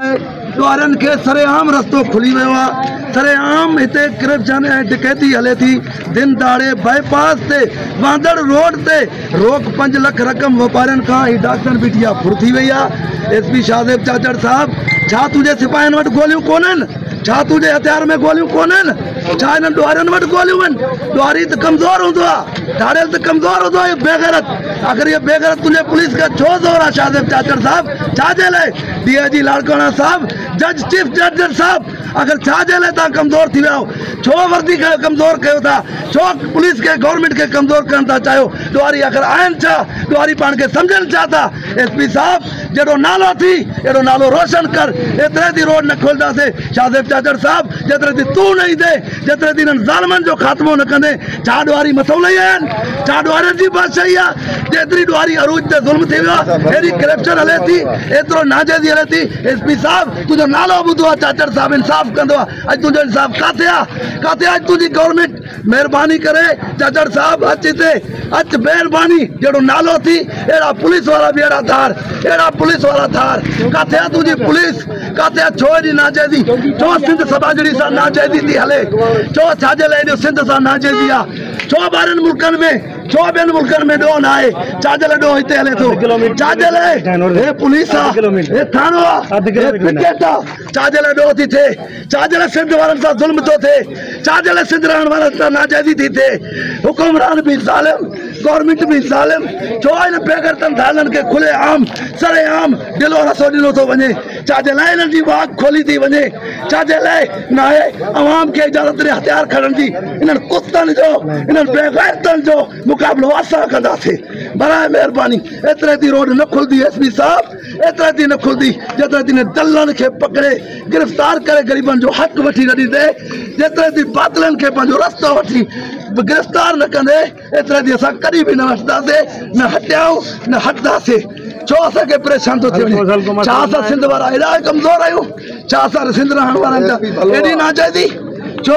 ڏوهارين کي سرعام رستو کلي ويو آهي، سرعام هتي ڪرپشن ۽ ڊڪيتي هلي ٿي، دن ڏهاڙي بائي پاس تي وهندڙ روڊ تي روڪ 5 لک رقم واپارين کان هي ڊاڪٽر بيٺي آ ڦر ٿي وئي آ. ايس پي شاهزيب چاچڙ صاحب ڇا تنهنجي سپاهين وٽ گوليون ڪونهن؟ ڇا تنهنجي هٿيار ۾ گوليون ڪونهن؟ ڇا انهن ڏوهارين وٽ گوليون آهن؟ ڏوهاري ته ڪمزور هوندو آ، ڌاڙيل ته ڪمزور هوندو آ، اهو بيغيرت آخر اهو بيغيرت تنهنجي پوليس کي ڇو زور آ شاهزيب چاچڙ صاحب ڇا جي لاء؟ ڊي I جي لاڙڪاڻا صاحب جج چيف جج صاحب آخر ڇا جي لاء توهان ڪمزور ٿي ويا آهيو؟ ڇو وردي کي ڪمزور ڪيو ٿا؟ ڇو پوليس کي گورنمينٽ کي ڪمزور ڪرڻ ٿا چاهيو؟ ڏوهاري آخر آهن ڇا؟ ڏوهاري پاڻ کي سمجهن ڇا ٿا؟ ايس پي صاحب جهڙو نالو اٿي اهڙو نالو روشن ڪر، ايتري ٿي روڊ نه کولنداسين شاهزيب چاچڙ صاحب جيتري ٿي تون نه ايندين، جيتري ٿي انهن ظالمن جو خاتمو نه ڪندين. ڇا ڏوهاري مٿئون لهي آيا آهن؟ ڇا ڏوهارين جي بادشاهي آهي؟ جيتري ڏوهاري عروج تي ظلم ٿي ويو آهي، ايڏي ڪرپشن هلي ٿي، ايترو ناجائزي هلي ٿي. ايس پي صاحب تنهنجو نالو ٻڌو آهي چاچڙ صاحب انصاف ڪندو آهي، اڄ تنهنجو انصاف ڪاٿي آهي؟ ڪاٿي آهي اڄ تنهنجي گورنمينٽ؟ مهرباني ڪري چاچڙ صاحب اچ هتي اچ، مهرباني جهڙو نالو ٿي اهڙا پوليس وارا به اهڙا ڌار، اهڙا پوليس وارا ڌار. ڪاٿي آ تنهنجي پوليس؟ ڪاٿي آ؟ ڇو ايڏي ناجائزي؟ ڇو سنڌ سٻاجهڙي سان ناجائزي ٿي هلي؟ ڇو ڇا جي لاء ايڏو سنڌ سان ناجائزي آ؟ ڇو ٻاهرين ملڪن ۾، ڇو ٻين ملڪن ۾ ڏوهه ناهي؟ ڇا جي لاء ڏوهه هتي هلي ٿو؟ ڇا جي لاء؟ هي پوليس آ، هي ٿاڻو آ، هي پڪيٽ آ، ڇا جي لاء ڏوهه ٿي ٿئي؟ ڇا جي لاء سنڌ وارن سان ظلم ٿو ٿئي؟ ڇا جي لاء سنڌ رهڻ وارن سان ناجائزي ٿي ٿئي؟ حڪمران به ظالم، گورنمينٽ به ظالم، ڇو انهن بيغيرتن ڌاڙيلن کي کلي عام سري عام ڍلو رسو ڏنو ٿو وڃي؟ ڇا جي لاء انهن جي واڳ کولي ٿي وڃي؟ ڇا جي لاء ناهي عوام کي اجازت ڏني هٿيار کڻڻ جي؟ انهن ڪتن جو، انهن بيغيرتن جو مقابلو اسان ڪنداسين. براء مهرباني ايتري تي روڊ نه کلندي ايس پي صاحب، ايتري تي نه کلندي جيتري تي انهن دلن کي پڪڙي گرفتار ڪري غريبن جو حق وٺي نه ڏيندي، جيتري تي باطلن کي پنهنجو رستو وٺي گرفتار نه ڪندي، ايتري تي اسان ڪڏهن به نه وٺنداسين، نه هٽيائون نه هٽنداسين. ڇو اسان کي پريشان ٿو ٿي وڃي؟ ڇا اسان سنڌ وارا ايڏا ڪمزور آهيون؟ ڇا اسان سنڌ رهڻ وارن جا ايڏي ناجائزي؟ ڇو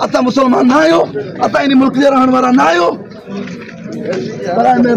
اسان مسلمان نه آهيون؟ اسان ان ملڪ جي رهڻ وارا نه آهيون؟ برائي مهرباني.